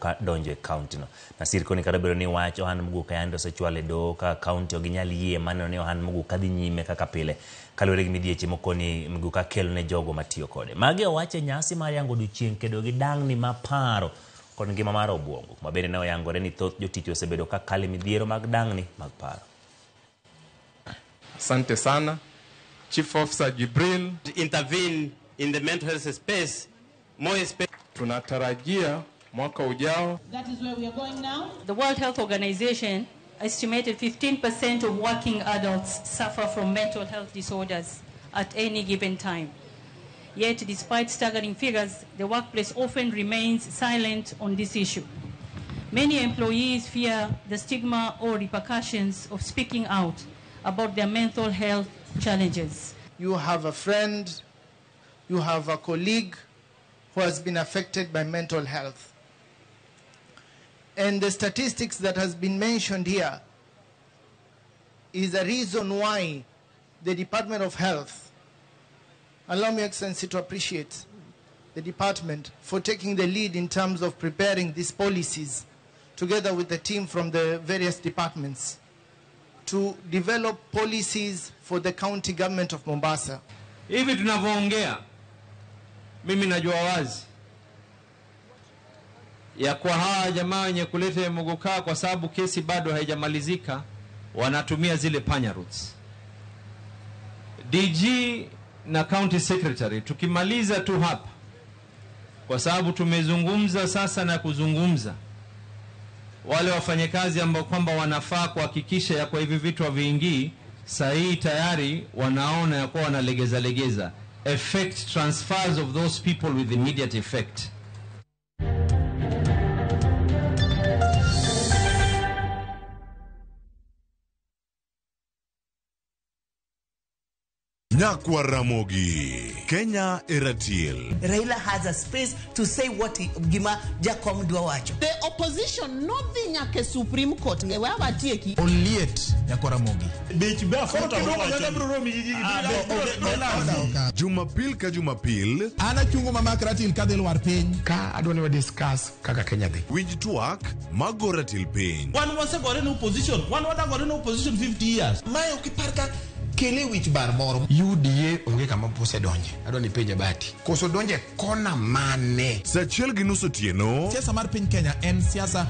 Muguka donjo e kaunti no. Nasir koni kata obedo ni wach ohand Muguka yande osechwal e doho ka kaunti ok ginyal yie maneno ni ohand Muguka dhi nyime kaka pile kaluwore gi midhieche mokoni Muguka kelo ne jogo matiyo kode. Magi owach e nyasi mar yango odiochieng' kedo gi dang'ni ma paro kod ngima mar obuongo ma bende ne oyangore ni thoth jotich osebedo ka kale midhiero mag dang'ni mag paro. Asante sana. Chief Officer Jibril, intervene in the mental health space, more especially tunatarajia mwaka ujao That is where we are going now. The World Health Organization estimated 15% of working adults suffer from mental health disorders at any given time. Yet, despite staggering figures, the workplace often remains silent on this issue. Many employees fear the stigma or repercussions of speaking out about their mental health challenges. You have a friend, you have a colleague who has been affected by mental health. And the statistics that has been mentioned here is a reason why the Department of Health, allow me, Excellency, to appreciate the department for taking the lead in terms of preparing these policies together with the team from the various departments to develop policies for the county government of Mombasa. Hivi tunavyoongea, mimi najua wazi ya kwa hawa jamaa wenye kuleta Muguka, kwa sababu kesi bado haijamalizika, wanatumia zile panya routes. DG na county secretary, tukimaliza tu hapa, kwa sababu tumezungumza sasa na kuzungumza, wale wafanyakazi ambao kwamba wanafaa kuhakikisha ya kwa hivi vitu haviingii, saa hii tayari wanaona ya kuwa wanalegeza legeza. Effect transfers of those people with immediate effect. Nyakwa Ramogi, Kenya Eratil. Raila has a space to say what he, gima Jakom dwa wacho. The opposition nodhi nyaka e Supreme Court. E we awatieki. Oliet Nyakwa Ramogi. Jumapil ka Jumapil, An achungo mama ratil kadhi lwar piny. Ka adwa ni wa discuss kaka Kenya dhi. winj twak mago ratil piny. Wan wasegore ne opposition, wan wadagore ne opposition 50 years. Mae ok ipar ka kele wich bar moro. UDA onge kama osedonje. Adwa ni penje Bati. Koso donje kona mane? Saa achiel gi nus otieno Siasa mar piny Kenya en siasa